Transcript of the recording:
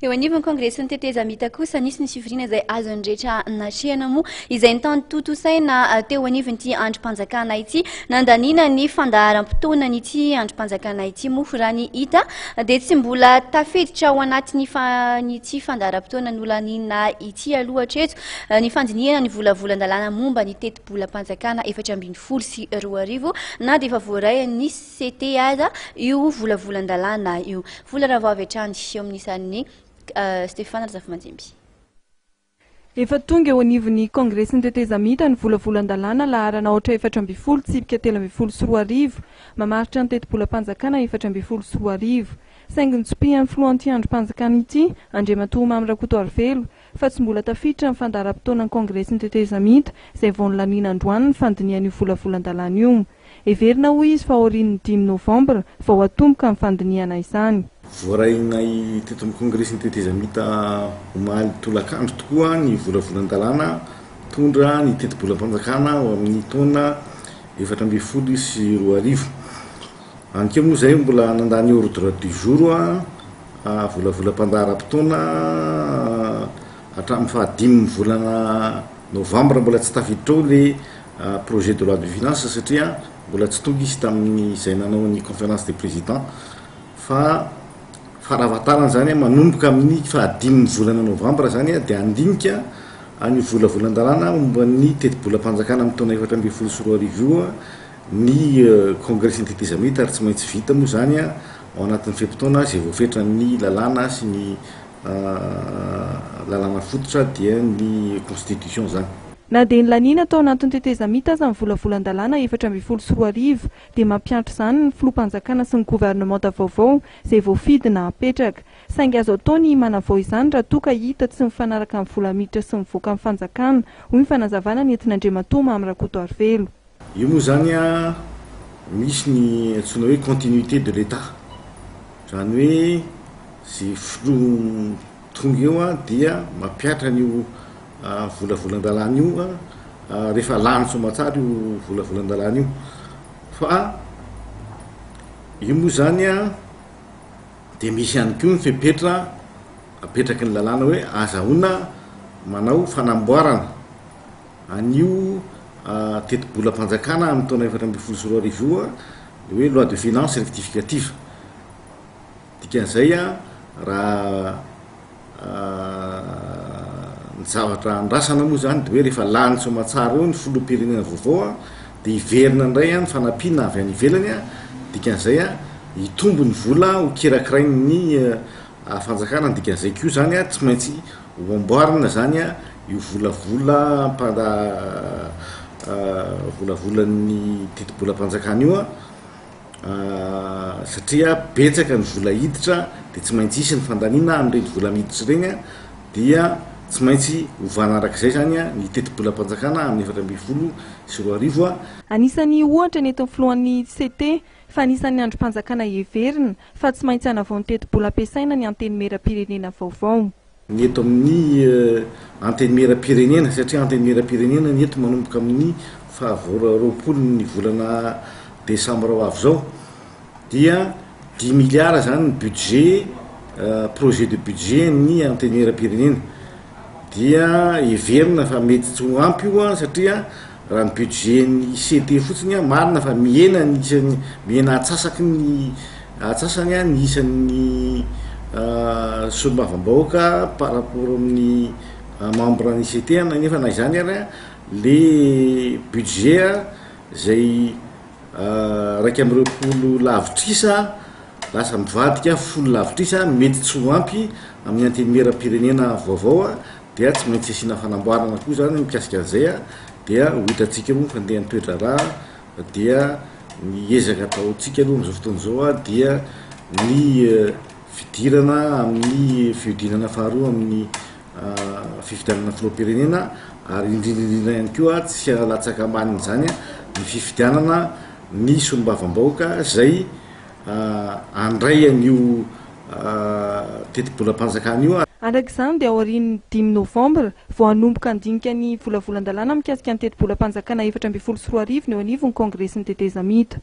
Eo anivon'ny Kongresin'ny Tetezamita kosa, nisy ny fivoriana izay azon'ny rehetra natrehana moa izay notontosaina teo anivon'ity andrim-panjakana ity. Nandaniana ny fandaharam-potoanan'ity andrim-panjakana ity moa raha ny hita dia tsy mbola tafiditra ao anatin'ny ity fandaharam-potoana nolaniana ity aloha hatreto ny fandinihana ny volavolan-dalàna momba ny tetibolam-panjakana 2014 na dia efa voarain'ny CT aza io volavolan-dalàna io. Vola Ravao avy hatrany eo amin'ny isan'ny Stéphane Razafimanjimby. Efa tonga eo anivon'ny Kongresin'ny tetezamita ny volavolan-dalàna laharana aotra 14 tsipika 2013 mamaritra ny tetibolam-panjakana 2014. Saingy notsipihan'ny filohan'ity andrim-panjakana ity, Andriamatoa Mamy Rakotoarivelo, fa tsy mbola tafiditra ny fandaharam-potoanan'ny Kongresin'ny tetezamita izay vao nolaniana androany ny fandinihan'io volavolan-dalàna io. Heverina hoy izy fa aorian'ny dimy novambra vao hatomboka ny fandinihana izany. Voarainay teto amin'ny Kongresin'ny tetezamita omaly tolakandro tokoa ny volavolan-dalàna mitondra ny tetibolam-panjakana ho amin'ny taona 2014. Any koa moa izay mbola nandany ordre du jour volavolam-pandaharam-potoana hatramin'ny fahadimin'ny volana novambra mbola tsy tafiditra ao ilay projet de loi de finance satria mbola tsy tonga izy tamin'izay nanao ny conférence des présidents fa farafahatarany zany manomboka amin'ny fahadimin'ny volana novambra zany dia handinika an'io volavolan-dalàna momba ny tetibolam-panjakana amin'ny taona 2014 io ny Kongresin'ny tetezamita ary tsy maintsy vita moa zany ao anatin'ny fe-potoana izay voafetran'ny lalàna sy ny lalàna fototra dia ny constitution zany. Na dia nolaniana tao anatin'ny tetezamita aza ny volavolan-dalàna 2014 dia mampiantra izany ny filoham-panjakana sy ny governemanta vaovao izay voafidy na hapetraka. Saingy azo atao ny manavao izany raha toa ka hita tsy mifanaraka amin'ny vola miditra sy mivoaka amin'ny fanjakana, hoy ny fanazavana nentin'Andriamatoa Mamy Rakotoarivelo. Io moa zany misy ny antsoina hoe continuité de l'Etat, izany hoe izay filoha tonga eo dia mampihatra an'io volavolan-dalàna io rehefa lany soamantsara io volavolan-dalàna io fa io moa zany dia misy ihany koa ny fepetra apetraky ny lalàna hoe azahoana manao fanamboarana an'io tetibolam-panjakana amin'ny taona 2014 io le hoe loi de finance rectificative. Dikan'izay raha ny zavatra andrasana moa zany de hoe rehefa lany soamantsara eo ny filoham-pirenena vaovao dia hiverina indray ny fanampiana avy any ivelany, dikan'izay hitombo ny vola ho kirakirain'ny fanjakana, ny dikan'izay koa zany tsy maintsy ho amboarina zany io volavola volavolan'ny tetibolam-panjakana io. Satria betsaka ny vola hiditra dia tsy maintsy hisy ny fandaniana amin'ireny vola miditra ireny dia tsy maintsy ovana arak'izay izany ny tetibolam-panjakana amin'ny 2014. Anisan'ny ohatra nentin'ny filohan'ny CT fa anisan'ny andrim-panjakana heverina fa tsy maintsy hanavao ny tetibola ampiasaina ny Antenimierampirenena vaovao. Ny eto amin'ny Antenimierampirenena, satria Antenimierampirenena ny eto manomboka amin'ny faha 20 ny volana desambra ho avy izao, dia dimy miliara izany ny budget, projet de budget ny Antenimierampirenena. Dia heverina fa mety tsy ho ampy io satria raha ny budget ny CT fotsiny, marina fa mihena ny isan'ny, mihena atsasaky ny atsasany ny isan'ny solombavambahoaka par rapport amin'ny membre ny CT, nefa na izany ary le budget zay 21 lavitrisa lasa mivadika 10 lavitrisa, mety tsy ho ampy amin'ny antenimieram-pirenena vaovao, dia tsy maintsy asiana fanamboarana koa zany mikasika an'izay, dia ho hitantsika eo moa fandehan'ny toe-draharaha. Dia ny ezaka ataontsika aloha amin'izao fotoana izao dia ny fidirana amin'ny fihodinana faharoa amin'ny fifidianana filoham-pirenena ary indrindra indrindra ihany koa tsy latsaka ambanin'izany ny fifidianana ny solombavambahoaka izay handray an'io tetibolam-panjakana io. Araka izany dia aorian'ny dimy novambra vao hanomboka handinika ny volavolan-dalàna mikasika ny tetibolam-panjakana 2014 ny eo anivon'ny Kongresin'ny tetezamita.